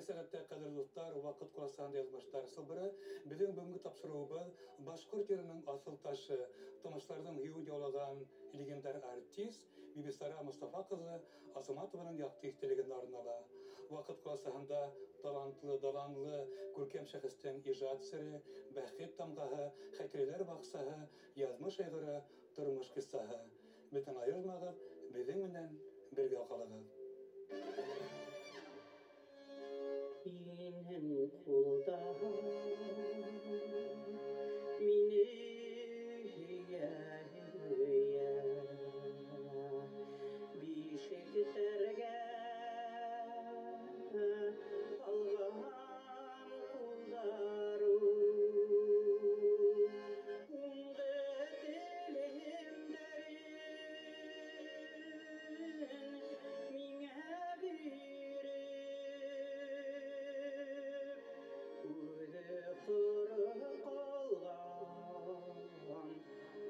Килә сәғәттә, ҡәҙерле дуҫтар, ваҡыт ҡуласаһында яҙмыштар сылбыры. Беҙҙең бөгөнгө тапшырыуыбыҙ башҡорт йырының аҫыл ташы, тамашасыларҙың һөйөүен яулаған легендар артист Бибисара Мостафа ҡыҙы Азаматованың яҡты иҫтәлегенә арнала. Ваҡыт ҡуласаһында талантлы, даланлы, күркәм шәхестең ижад сере, бәхет тамғаһы, хәтирәләр баҡсаһы, яҙмыш айғыры, тормош ҡиссаһы. Беҙҙән айырылмағыҙ, беҙҙең менән бергә ҡалығыҙ. Һинең ҡулда мине һөйә-һөйә бишектәргә һалған ҡулдар уңғы телемдәрен миңә биреп үҙе ҡоро ҡалған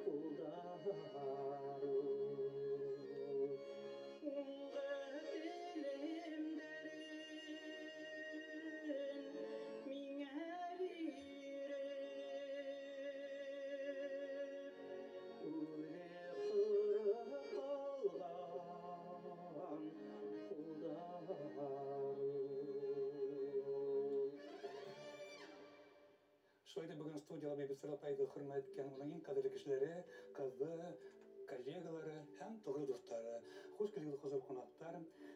ҡулдар уңғы телемдәрен миңә биреп үҙе ҡоро ҡалған ҡулдар. Шулай ҙа бөгөн студияла Бибисара апайҙы хөрмәт иткән уның иң ҡәҙерле кешеләре, ҡыҙы, коллегалары һәм тоғро дуҫтары. Хуш килгән хозур ҡунаҡтар.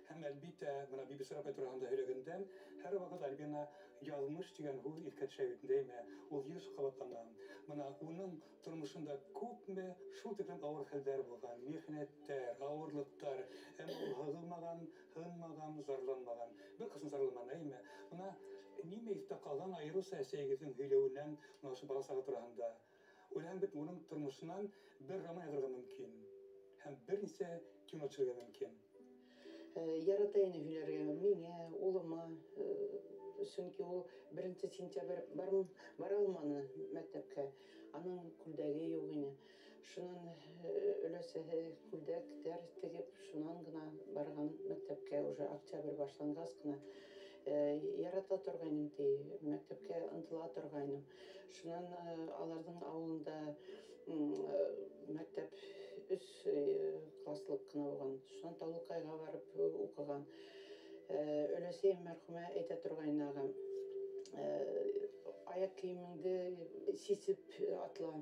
Һәм әлбиттә, бына Бибисара апай тураһында һөйләгәндә, һәр ваҡыт Альбина яҙмыш тигән һүҙ иҫкә төшә бит, әйме? Ул йыш ҡабатлана. Бына уның тормошонда күпме шул тиклем ауыр хәлдәр булған, михнәттәр, ауырлыҡтар, әммә ул һығылмаған, һынмаған, зарланмаған. Бер ҡасан зарланманы, әйме? Бына нимә иҫтә ҡалған айырыуса әсәйегеҙҙең һөйләүенән бына ошо бала сағы тураһында. Уйлаһаң бит, уның тормошонан бер роман яҙырға мөмкин һәм бер нисә кино төшөрөргә мөмкин. Ярата ине һөйләргә миңә, улыма, сөнки ул 1 сентябрь бара алманы мәктәпкә, аның күлдәге юҡ ине. Шунан өләсәһе күлдәктәр тегеп, шунан ғына барған мәктәпкә, уже октябрь башланғас ҡына. Ярата торғайным ти, мәктәпкә ынтыла торғайным. Шунан аларҙың ауылында мәктәп 3 класслыҡ ҡына булған. Шунан Таулыҡайға барып уҡыған. Өләсәйем мәрхүмә әйтә торғайны ағам, аяҡ кейемеңде сисеп атла.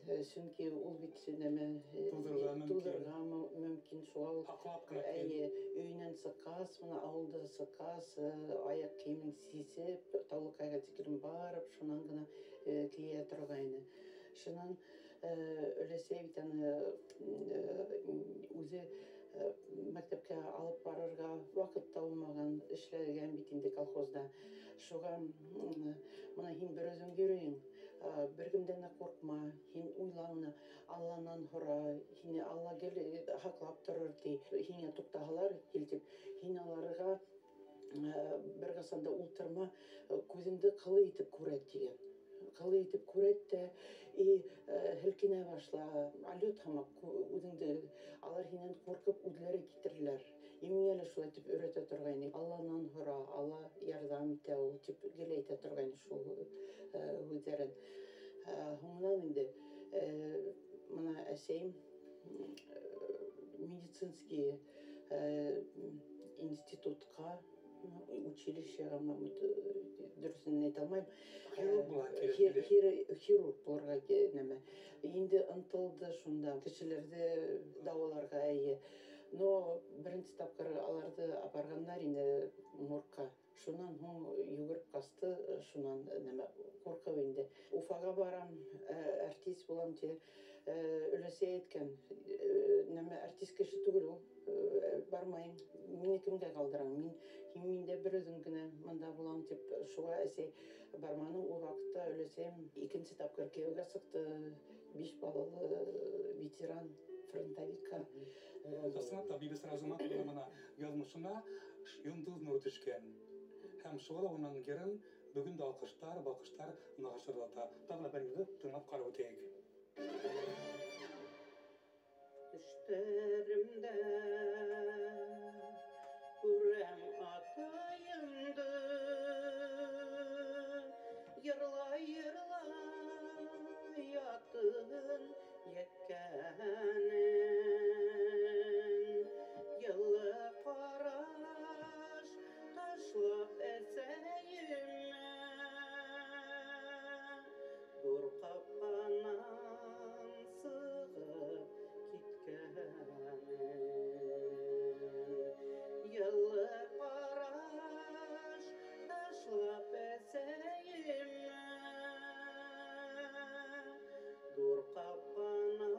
Сөнки ул бит нәмә Туҙырға мөмкин. Туҙырға мөмкин. Шуға ул Һаҡлап ҡына кил. Әйе, өйөнән сыҡҡас, бына ауылда сыҡҡас, аяҡ кейемен сисеп, Таулыҡайға тиклем барып, шунан ғына кейә торғайны. Шунан өләсәй бит аны үҙе мәктәпкә алып барырға ваҡыт та булмаған, эшләгән бит инде колхозда. Шуға бына һин бер үҙең йөрөйөң, бер кемдән дә ҡурҡма, һин уйла уны, Алланан һора, һине Алла гел һаҡлап торор ти. Һиңә туҡтаһалар, килтеп, һин аларға бер ҡасан да ултырма, күҙеңде ҡылый итеп күрәт тигән. Ҡылый итеп күрәт тә, и һелкенә башла, алйот һымаҡ үҙеңде, алар һинән ҡурҡып үҙләре китерләр. И миңә лә шулай тип өйрәтә торғайны. Алланан һора, Алла ярҙам итә ул, тип гел әйтә торғайны шул һүҙҙәрен. Һуңынан инде бына әсәйем медицинский институтҡа, училищеға, дөрөҫөн әйтә алмайым. Хирург була килә, килә. Хирург булырға нәмә. Инде ынтылды шунда кешеләрҙе дауаларға, эйе. Но беренсе тапҡыр аларҙы апарғандар инде моргка. Шунан һуң йүгереп ҡасты, шунан нәмә ҡурҡып инде. Уфаға барам, артист булам ти. Өләсәй әйткән, нәмә артист кеше түгел ул. Бармайым, мине кемгә ҡалдыраң? Һин миндә бер үҙең генә мында булам тип, шуға әсәй барманы. Ул ваҡытта өләсәйем икенсе тапҡыр кейәүгә сыҡты, 5 балалы ветеран, фронтовикка. Ысынлап та, Бибисара Азаматова бына яҙмышына йондоҙ нуры төшкән. Һәм шуға ла уның йырын бөгөн дә алҡыштар, балҡыштар нағашырлата. Тағы ла бер йырҙы тыңлап ҡарап үтәйек. Төштәремдә күрәм атайымды, киткәнен. Йылы ҡараш ташлап әсәйемә, ҙур ҡапҡанан сығып киткәнен. Йылы ҡараш ташлап әсәйемә, ҙур ҡапҡанан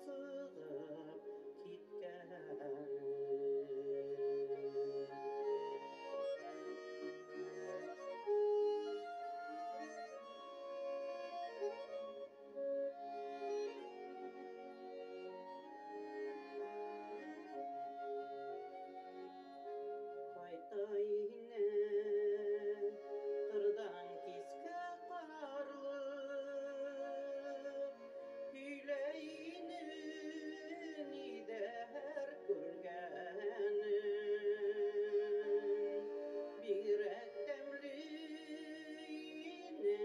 сығып киткәнен. Ҡайта ине ҡырҙан киске ҡарлы, һөйләй ине ниҙәр күргәнен. Бигерәк тәмле ине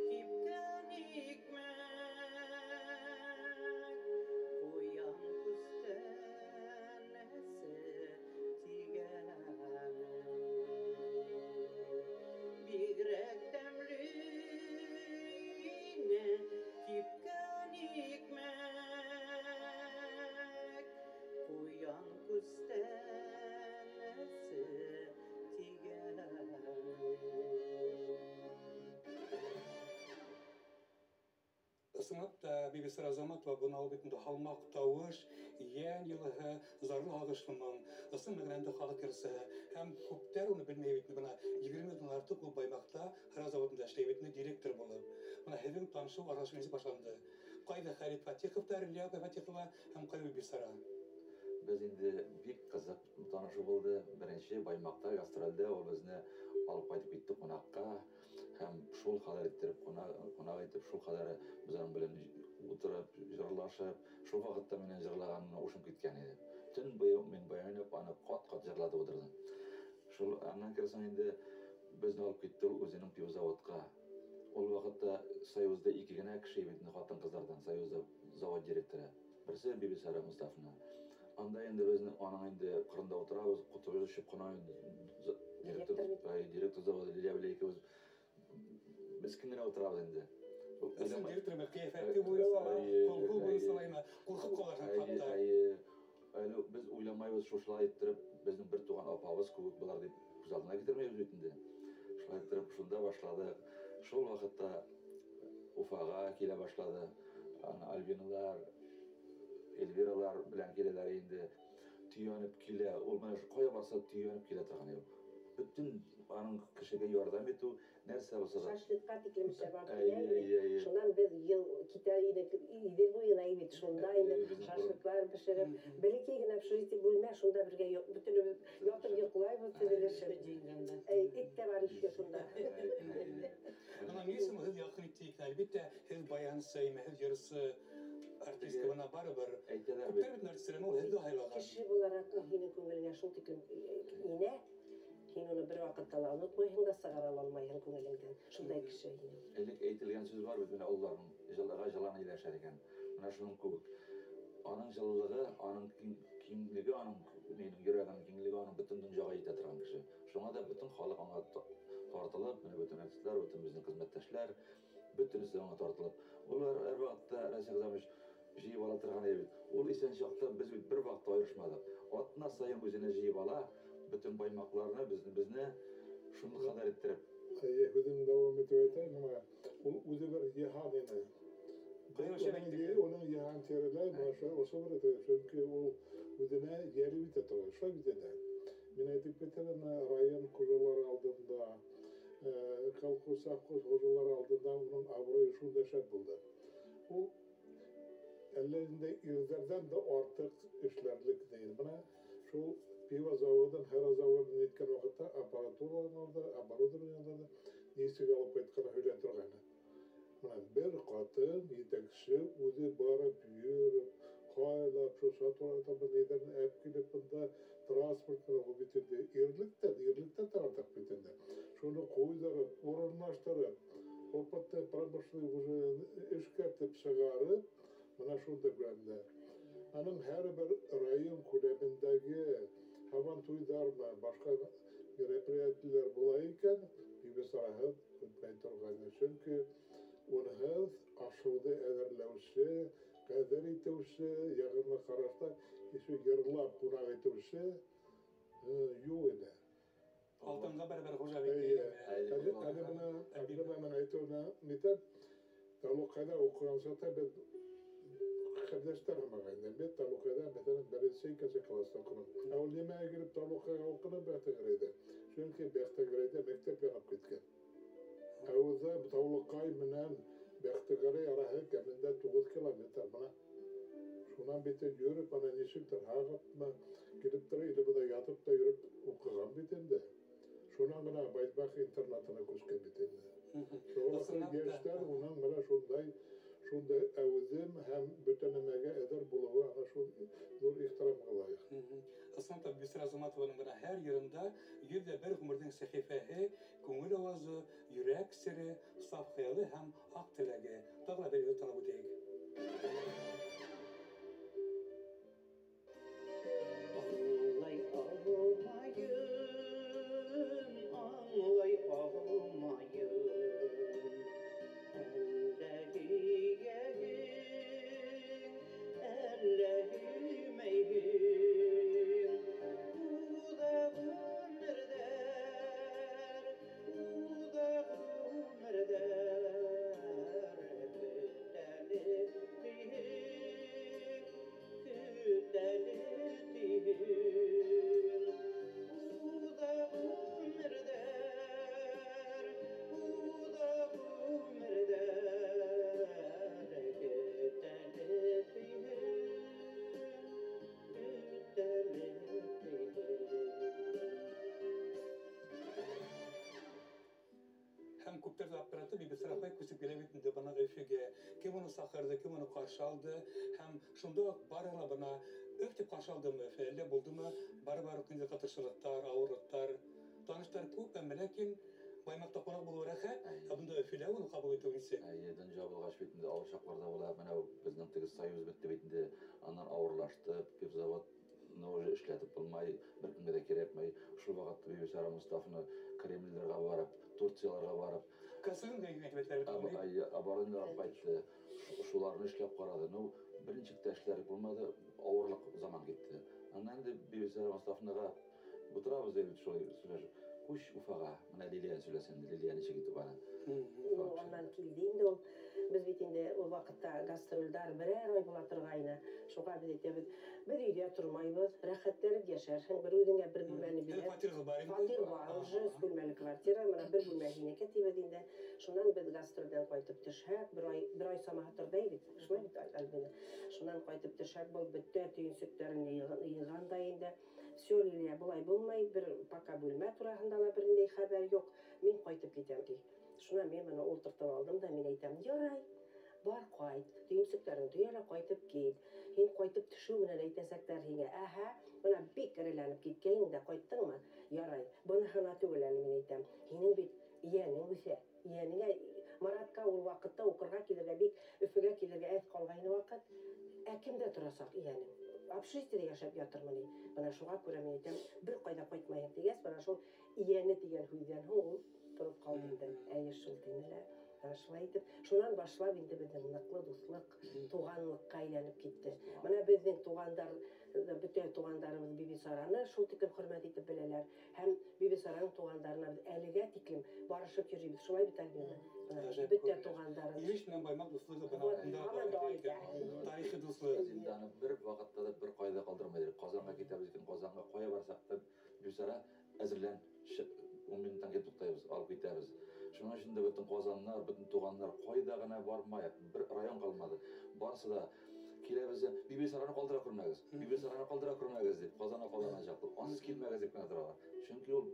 кипкән икмәк, ҡуян күстәнәсе тигәнен. Бигерәк тәмле ине кипкән икмәк, ҡуян күстәнәсе тигәнен. Ысынлап та Бибисара Азаматова бына ул бит инде һалмаҡ тауыш, йән йылыһы, зарлы һағышлы моң, ысын мәғәнәһендә халыҡ йырсыһы. Һәм күптәр уны белмәй бит инде, бына 20 йылдан артыҡ ул Баймаҡта һыра заводында эшләй бит инде, директор булып. Бына һеҙҙең танышыу аралашыу нисек башланды? Ҡайҙа Хәлит Фатихов та, Лилиә апай Фатихова һәм ҡайҙа Бибисара? Беҙ инде бик ҡыҙыҡ танышыу булды. Беренсе Баймаҡта гастролдә ул беҙҙе алып ҡайтып китте ҡунаҡҡа. Һәм шул хәләр иттереп, ҡунаҡ итеп, шул хәләр беҙ аның белән ултырып, йырлашып, шул ваҡытта минән йырлағанына ушым киткән ине. Төн буйы мин баянып, аны ҡат-ҡат йырлатып ултырҙым. Шул аннан керсәң инде беҙҙе алып китте ул үҙенең пивзаводҡа. Ул ваҡытта Союзда ике генә кеше бит инде ҡатын-ҡыҙҙарҙан, Союзда завод директоры. Берсе Бибисара Мустафина. Анда инде беҙҙең аның инде ҡырында ултырабыҙ, ҡотобоҙ өшөп ҡына инде директор, Директор бит. ай, директор заводы Лилия белән икебеҙ меҫкен генә ултырабыҙ инде. Ысын директор бер ҡиәфәте буйынса ла, холҡо буйынса ла инде ҡурҡып ҡалаһың хатта. Әле беҙ уйламайбыҙ, шушылай иттереп, беҙҙең бер туған апабыҙ кеүек булар тип күҙ алдына килтермәйбеҙ бит инде. Шулай иттереп шунда башланыҡ. Шул ваҡытта Уфаға килә башланы. Ана Альбиналар, Эльвиралар белән киләләр инде. Төйәнеп килә. Ул менә ҡая барса төйәнеп килә торған ине. Бөтөн аның кешегә ярҙам итеү, нәрсә булса да. Шашлыкка тиклем эшләп барып Әйе, килә ине. әйе, әйе. Шуннан беҙ йыл китә инек, Иҙел буйына бит, шунда инде Әйе, беҙҙең шашлыклар бешереп, Мгм. бәләкәй генә общежитие бүлмә, шунда бергә бөтөнөбөҙ ятып йоҡлайбыҙ теҙелешеп. Дингәндә. Әй, эт тә бар еще шунда. Әйе. Бына ни өсөн һеҙ яҡын итте икән? Әлбиттә, һеҙ баянсы, имә, һеҙ йырсы, артистка, Теге бына барыбер. Әйтәләр бит. Күптәр бит артистлар, ул һеҙҙе һайлаған. Кеше булараҡ ул һинең күңелеңә шул тиклем инә, һин уны бер ваҡытта ла онотмайһың да, сығара ла алмайһың күңелеңдән. Шундай кеше һин. Элек әйтелгән сүз бар бит, менә ололарҙың йылыға йылан иләшә икән. Менә шуның кеүек. Аның йылылығы, аның киңлеге, аның нинең йөрәгенең киңлеге, аның бөтөн донъяға етә торған кеше. Шуңа да бөтөн халыҡ аңа тартылып, менә бөтөн артистлар, бөтөн беҙҙең хеҙмәттәшләр, бөтөнөсө аңа тартылып. Улар һәр ваҡытта Рәсих Замыч жыйып ала торған ине бит. Ул иҫән чаҡта беҙ бит бер ваҡытта айырышманыҡ. Атна сайын үҙенә жыйып ала, бөтөн баймаҡларны, безне шуны хәбәр иттереп. Әйе, һүҙен дауам итеп әйтәйем, бына ул үҙе бер йыһан ине. Ҡайҙа шәп әйтте. Уның йыһан тирәләй, бына ошо бер әйтә, сөнки ул үҙенә йәлеп итә торған, шулай бит инде. Мин әйтеп китәм, бына район хужалары алдында, колхоз, совхоз хужалары алдында уның абруйы шундай шәп булды. Ул әллә ниндәй ирҙәрҙән дә артыҡ эшләрлек тейен. Бына шул пиво заводын, һыра заводын иткән ваҡытта аппаратураларын алды, оборудование алды, нисек алып ҡайтҡанын һөйләй торғайны. Бына бер ҡатын етәксе үҙе барып йөрөп, һайлап, шул сатып нейҙәрен әп килеп бында транспорт менән ул бит инде ирлектән тартыҡ бит инде. Шуны ҡуйҙырып, урынлаштырып, опытты промышленный уже эшкәртеп сығарып, Мына шундай күләмдә. Аның һәр бер район күләмендәге һабантуйҙармы, башҡа мероприятиеләр була икән, Бибисараһыҙ үтмәй торғайны. Сөнки унһыҙ ашыуҙы әҙерләүсе, ҡәҙер итеүсе, яғымлы ҡарашта еще йырлап ҡунаҡ итеүсе юҡ ине. Алтынға бәрабәр хужа бит. Әле бына Альбинаның әйтеүенә нитәп, Талуҡайҙа уҡыған саҡта беҙ ҡәрҙәштәр һымаҡ инде. Беҙ Талуҡайҙа, мәҫәлән, беренсе, икенсе класста уҡыным. Ә ул нимәгә килеп Талуҡайға уҡыны? Бәхтегәрәйҙә. Сөнки Бәхтегәрәйҙә мәктәп янып киткән. Ә үҙе Таулыҡай менән Бәхтегәрәй араһы кәмендә 9 километр. Бына шунан бит йөрөп, ана нисектер һағыпмы, килеп тора, или бында ятып та йөрөп уҡыған бит инде. Шунан ғына Байтбах интернатына күскән бит инде. Шуға йәштәр уның бына шундай әүҙем һәм бөтә нәмәгә әҙер булыуы ана шул ҙур ихтирамға лайыҡ. Ысынлап та Бибисара Азаматованың бына һәр йырында 101 ғүмерҙең сәхифәһе, күңел ауазы, йөрәк сере, саф хыялы һәм аҡ теләге. Тағы ла бер йыр тыңлап үтәйек. Аңлай алмайым, аңлай алмайым, әллә һөйәһең, әллә һөймәйһең. Уҙа ғүмерҙәр, уҙа ғүмерҙәр, көтәле тиһең, көтәле тиһең. Уҙа ғүмерҙәр, уҙа ғүмерҙәр, көтәле тиһең, көтәле тиһең. Һәм күптәрҙе аптыратып Бибисара апай күсеп килә бит инде бына Өфөгә. Кем уны саҡырҙы, кем уны ҡаршы алды? Һәм шунда уҡ бары ла бына Өф тип ҡаршы алдымы Өфө, әллә булдымы? Бары-бары инде ҡытыршылыҡтар, ауырлыҡтар, таныштар күп, әммә ләкин Баймаҡта ҡунаҡ булыуы рәхәт, ә бында Өфөлә уны ҡабул итеү нисек? Эйе, донъя булғас бит инде ауыр саҡларҙа була. Бына беҙҙең теге союз бөттө бит инде, анан ауырлашты, пивзаводны уже эшләтеп булмай, бер кемгә дә кәрәкмәй. Шул ваҡытта Бибисара Мостафина Кремлдәргә барып, Турцияларға барып, Косыгин әйтеп бит ул. Оборудование алып ҡайтты, шуларны эшләп ҡарады. Ну, беренсе тә эшләре булмады, ауырлыҡ заман китте. Аннан инде Бибисара Мостафинаға ултырабыҙ бит шулай һөйләшеп. Күс Уфаға, бына Лилия һөйләсен, Лилия нисек итеп бара? Ну, аннан килде инде ул. Беҙ бит инде ул ваҡытта гастролдәр берәр ай була торғайны. Шуға беҙ әйтәбеҙ, беҙ өйҙә тормайбыҙ, рәхәтләнеп йәшәрһең, бер үҙеңә бер бүлмәне Әле бирәбеҙ. фатирығыҙ бар инде? Фатир бар, уже өс бүлмәле квартира, бына бер бүлмә һинеке тибеҙ инде. Шунан беҙ гастролдән ҡайтып төшһәк, бер ай самаһы торҙо бит, шулай бит, Альбина. Шунан ҡайтып төшһәк, был бөтә төйөнсөктәрен йыйған да инде. Всё, Лилия, былай булмай, бер пока бүлмә тураһында ла бер ниндәй хәбәр юҡ, мин ҡайтып китәм, ти. Шунан мин бына ултыртып алдым да, мин әйтәм, ярай, бар ҡайт, төйөнсөктәрен төйә лә ҡайтып кит. Һин ҡайтып төшөү менән әйтәсәктәр һиңә, әһә, бына бик эреләнеп киткәйнең дә ҡайттыңмы? Ярай, быныһына түгел әле, мин әйтәм. Һинең бит йәнең үҫә. Йәнеңә Маратҡа ул ваҡытта уҡырға килергә бик, Өфөгә килергә әҙ ҡалғайны ваҡыт. Ә кемдә торасаҡ йәнең? Общежитиедә йәшәп ятырмы ни? Бына шуға күрә мин әйтәм, бер ҡайҙа ҡайтмайһың тигәс, бына шул йәне тигән һүҙҙән һуң ул тороп ҡалды инде. Әйе, шул тине лә. Бына шулай итеп, шунан башлап инде беҙҙең ныҡлы дуҫлыҡ, туғанлыҡҡа әйләнеп китте. Бына беҙҙең туғандар, бөтә туғандарыбыҙ Бибисараны шул тиклем хөрмәт итеп беләләр. Һәм Бибисараның туғандарына беҙ әлегә тиклем барышып йөрөйбөҙ. Шулай бит, Альбина? Бына Ғәжәп бөтә күренеш. туғандарын. Илеш менән Баймаҡ дуҫлығы бына Вот, бында һаман бар дауам икән. итә. Тарихи дуҫлыҡ. Беҙ инде аны бер ваҡытта ла бер ҡайҙа ҡалдырмай. Ҡазанға китәбеҙ икән, Ҡазанға ҡая барһаҡ та Бибисара әҙерлән, ун минуттан килеп туҡтайбыҙ, алып китәбеҙ. Шуның өсөн дә бөтөн ҡазаннар, бөтөн туғаннар ҡайҙа ғына бармайыҡ, бер район ҡалманы. Барыһы ла киләбеҙ ҙә, Бибисараны ҡалдыра күрмәгеҙ, Бибисараны ҡалдыра күрмәгеҙ тип, Ҡазанға ҡалдырған Ансыз килмәгеҙ тип кенә торалар. Сөнки ул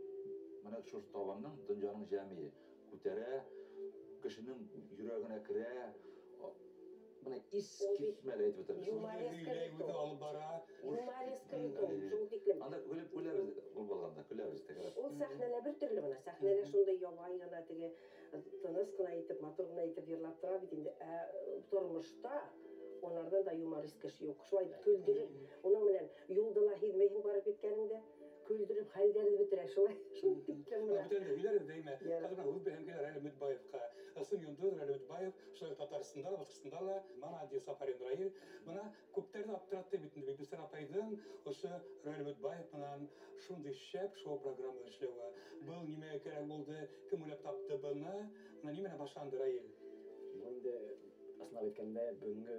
бына шул табанның, донъяның жәмие күтәрә, кешенең йөрәгенә керә, бына ис Ул бит китмәле әйтеп бөтөрбөҙ. юмореска Үҙе бит ул. үҙе алып бара. Юмореска бит ул, шул тиклем. Анда көлөп көләбеҙ, ул булғанда көләбеҙ тәгәрәп. Ул сәхнәлә бер төрлө бына, сәхнәлә шундай ябай ғына теге тыныс ҡына итеп, матур ғына итеп йырлап тора бит инде. Ә тормошта Унарҙан да юморист кеше юҡ. Шулай көлдөрөп, уның менән юлды ла һиҙмәйһең барып еткәнеңдә, көлдөрөп хәлдәрҙе бөтөрә шулай. Шул тиклем менә. Бүтән дә һөйләрбеҙ әймә. Хәҙер менә үҙ бәһемгә Раил Өметбаевҡа. Ысын йондоҙ Раил Өметбаев, шулай Татарстанда ла, Башҡортостанда ла, Манади Сафарин Раил. Бына күптәрҙе аптыратты бит инде Бибисара апайҙың ошо Раил Өметбаев менән шундай шәп шоу программа эшләүе. Был нимәгә кәрәк булды, кем уйлап тапты быны? Бына нимәне башланды Раил? Был инде ысынлап әйткәндә, бөгөнгө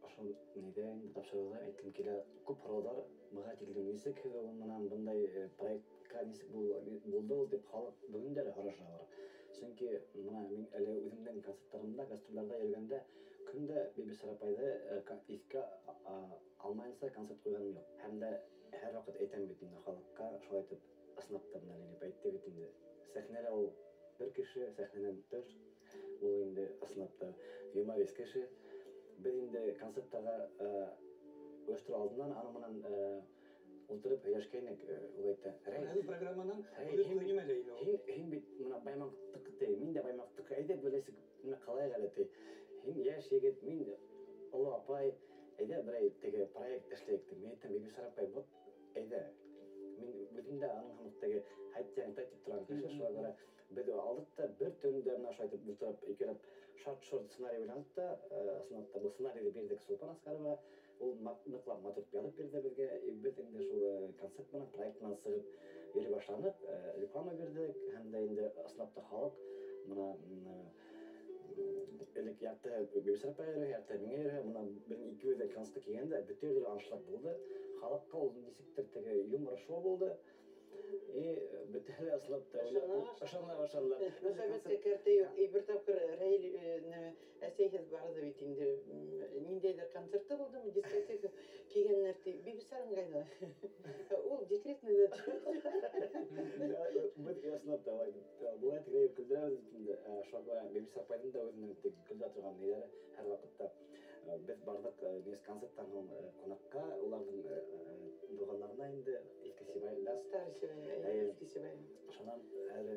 ошо ниҙә инде тапшырыуҙа әйткем килә, күп һорауҙар быға тиклем нисек һеҙ ул менән бындай проектҡа нисек булды ул тип халыҡ бөгөн дә әле һорашалар. Сөнки бына мин әле үҙемдең концерттарымда, гастролдәрҙә йөрөгәндә көн дә Бибисара апайҙы иҫкә алмайынса концерт ҡуйғаным юҡ. Һәм дә һәр ваҡыт әйтәм бит инде халыҡҡа, шулай итеп ысынлап та бына Лилип әйтте бит инде. Сәхнәлә ул бер кеше, сәхнәнән тыш ул инде ысынлап та юморист кеше. Беҙ инде концерттарға ойоштороу алдынан аны менән ултырып һөйләшкәйнек, ул әйтә, Рәй, Был программанан Рәй, үҙе нимә лә инде ул? һин бит бына Баймаҡтыҡы ти, мин дә Баймаҡтыҡы, әйҙә беләсек, нимә ҡалайыҡ әле ти. Һин йәш егет, мин оло апай, әйҙә берәй теге проект эшләйек ти. Мин әйтәм, Бибисара апай, вот әйҙә. Мин үҙем дә аның һымаҡ теге һайт тип торған кеше, шуға күрә беҙ алдыҡ та бер төндә бына шулай итеп ултырып икәүләп шарт-шорт сценарий уйланыҡ та, ысынлап та был сценарийҙы бирҙек Сулпан Асҡароваға, ул ныҡлап матур итеп яҙып бирҙе беҙгә. Беҙ инде шул концерт менән, проект менән сығып йөрөй башланыҡ, реклама бирҙек, һәм дә инде ысынлап та халыҡ бына, элек ярты Бибисара апай йөрөй, ярты миңә йөрөй, бына беҙҙең икебеҙ ҙә концертҡа килгәндә бөтә ерҙә аншлаг булды. Халыҡҡа ул нисектер теге юмор шоу булды. И бөтәһе лә ысынлап та уйлап, ышана башланылар. Мөхәббәткә кәртә юҡ. И бер тапҡыр Раил, әсәйһеҙ барҙы бит инде. Ниндәйҙер концерты булдымы, дискотека килгәннәр ти, Бибисараң ҡайҙа? Ул декретныйҙа. Беҙ ысынлап та былай тегеләй көлдөрәбеҙ бит инде. Шуға күрә Бибисара апайҙың да үҙенең теге көлдөрә торған ниҙәре һәр ваҡытта. Беҙ барҙыҡ, нес концерттан һуң, ҡунаҡҡа, уларҙың, туғандарына инде Иҫке Сибайҙа. Старый Сибай, Әйе. Иҫке Сибай. Шунан әле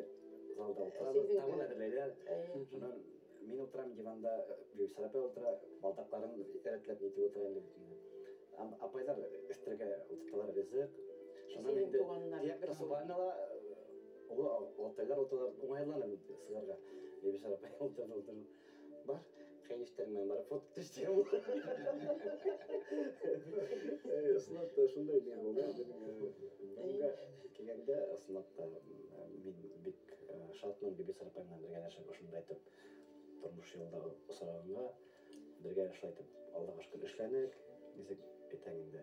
залда ултырабыҙ, Әсәйҙең табын әҙерләйҙәр. Әйе. Шунан мин ултырам диванда, Бибисара апай ултыра, балдаҡтарын рәтләп нитеп ултыра инде бит инде. Апайҙар өҫтәргә ултырталар ризыҡ. Шунан Әсәйҙең инде туғандар тияҡ бер спальныла, оло олатайлар ултыралар, уңайланып сығырға. Бибисара апай ултырҙы, ултырҙы. Бар, ҡәйнештәр менән барып фото төштө. Ысынлап та шундай ни булды. Бөгөнгә килгәндә ысынлап та мин бик шатмын Бибисара апай менән бергәләшеп ошондай итеп тормош юлында осрағанға, бергә шулай итеп Аллаға шөкөр эшләнек. Нисек әйтәң инде,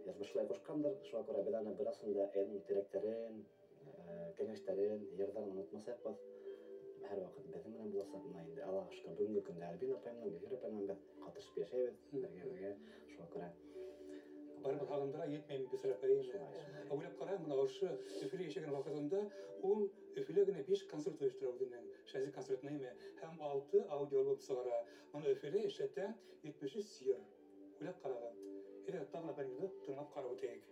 яҙмыш шулай ҡушҡандыр. Шуға күрә беҙ аны бераҙ ҙа әйҙең теләктәрен, кәңәштәрен, йырҙарын онотмасаҡбыҙ. Һәр ваҡыт беҙҙең менән буласаҡ. Бына инде Аллаға шөкөр бөгөнгө көндә Альбина апай менән, Гөлфирә апай менән беҙ ҡатышып йәшәйбеҙ бергә-бергә. Шуға күрә барыбер һағындыра етмәй Бибисара апай инде. Шулай, шулай. Уйлап ҡарайым, бына ошо Өфөлә йәшәгән ваҡытында ул Өфөлә генә 5 концерт ойоштора үҙенең шәхси концертын әйме, һәм 6 аудиоальбом сығара. Бына Өфөлә йәшәтә 73 йыр. Уйлап ҡарағыҙ. Әйҙә, тағы ла бер юлы тыңлап ҡарап үтәйек.